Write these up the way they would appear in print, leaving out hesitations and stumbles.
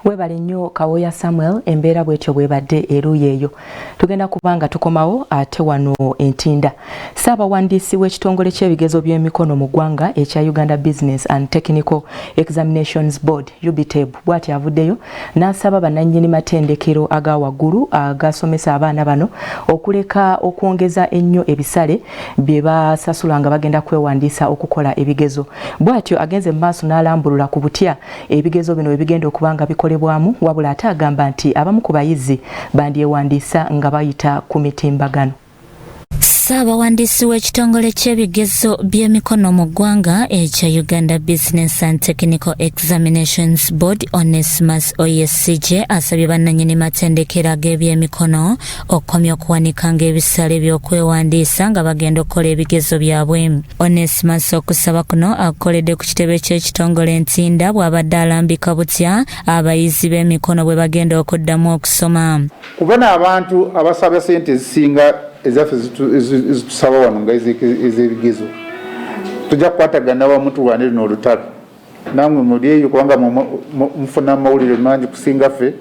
Webale nnyo, Kawoya Samuel. Embeera bwetyo bwebadde eruuyi eyo. Tugenda kuba nga tukomawo ate wano Entinda. Ssaabawandiisi w'ekitongole ky'ebigezo by'emikono mu ggwanga ekya Uganda Business and Technical Examinations Board, UBTEB, bw'ati avuddeyo n'asaba bannannyini matendekero aga waggulu agasomesa abaana bano okuleka okwongeza ennyo ebisale bye basasula nga bagenda kwewandiisa okukola ebigezo. Bw'atyo agenze mu maaso n'alambulula ku butya ebigezo bino ebigenda okuba nga bikolebwamu, wabula ate agamba nti abamu ku bayizi bandyewandiisa nga bayita ku mitimbagano. Ssaabawandiisi w'ekitongole ky'ebigezo by'emikono mu ggwanga ekya Uganda Business and Technical Examinations Board, Onesmus Oyesigye, asabye bannannyini matendekero ag'ebyemikono okukomya okuwanikanga ebisale by'okwewandiisa nga bagenda okukola ebigezo byabwe. Onesmus okusaba kuno akukoledde ku kitebe ky'ekitongole Ntinda bw'abadde alambika butya abayizi b'emikono bwe bagenda okuddamu okusoma. Kuba n'abantu abasaba sente ezisinga ezaffe ezitusaba wano nga ez'ebigezo, tujja kukwatagana wamu tulwane luno olutalo. Namwe muli eyo kubanga mufuna amawulire mangi kusinga ffe,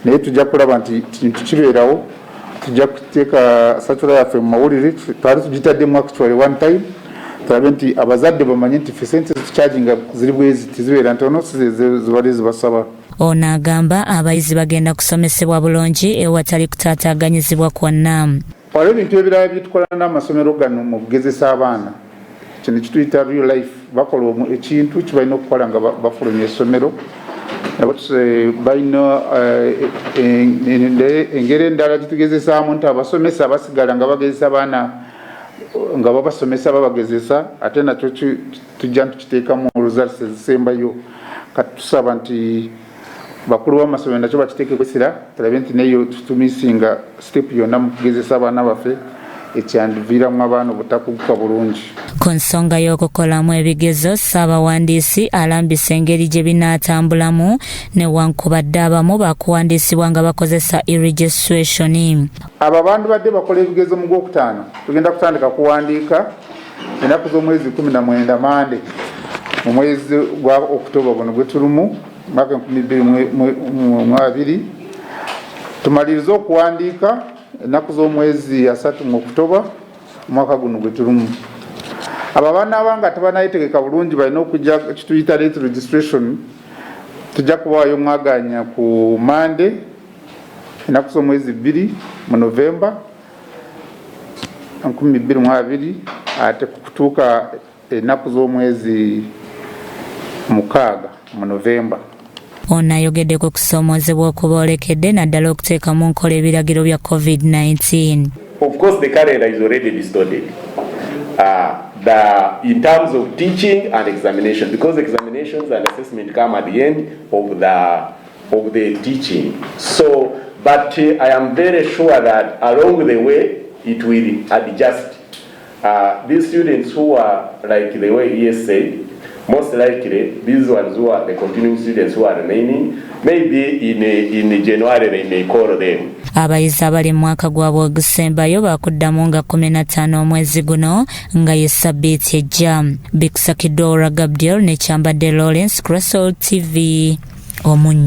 naye tujja kulaba nti kintu kibeerawo. Tujja kuteeka circular yaffe mu mawulire, twali tugitaddemu actually one time, tulabe nti abazadde bamanye nti ffe sente zitucharginga ziri bwezi, tizibeera ntono, zibali zibasaba. Ono agamba abayizi bagenda kusomesebwa bulungi ewatali kutaataaganyizibwa kwonna. Waliwo ebintu ebirala byetukola n'amasomero gano mu kugezesa abaana. Kino kituyita real life. Bakola ekintu kibalina okukola nga bafulumya essomero. Balina engeri endala gitugezesaamu nti abasomesa basigala nga bagezesa abaana, nga babasomesa babagezesa, ate nakyo tujja ntukiteekamu results ezisembayo. Kati tusaba nti bakulu b'amasomero nakyo bakiteeke kwesira, tulabe nti neyo tutumisinga step yonna mu kugezesa abaana baffe ekyandiviiramu abaana obutakuguka bulungi. Ku nsonga y'okukolamu ebigezo, ssaabawandiisi alambisa engeri gye binaatambulamu, newankubadde abamu bakuwandiisibwa nga bakozesa e-registration. Abo abantu badde bakola ebigezo mu Gwokutaano, tugenda kutandika kuwandiika ennaku z'omwezi 19, Mande, mu mwezi gwa Okutoba guno gwe tulimu, mwaka 2020. Tumalirize okuwandiika ennaku z'omwezi 30 mu Okutoba omwaka guno gwe tulimu. Abo abanaaba nga tebanayetegeka bulungi balina okujja kituyita late registration. Tujja kubaayo omwaganya ku Mande, ennaku z'omwezi 2 mu Novemba 2020, ate kutuuka ennaku z'omwezi 6 mu Novemba. Ono ayogedde ku kusoomoozebwa okuboolekedde, naddala okuteeka mu nkola ebiragiro bya COVID-19. Of course, the calendar is already distorted. In terms of teaching and examination, because examinations and assessment come at the end of the teaching. So, but I am very sure that along the way it will adjust. These students who are, like the way he said, most likely these ones who are the continuing students who are remaining, maybe in January they may call them. Abayizi abali mu mwaka gwabwe ogusembayo bakuddamu nga 15 omwezi guno, nga ye sabbiiti ejja. Bikusakiddwa Gabriel ne Kyambadde Lawrence, Crystal TV, Omunnyo.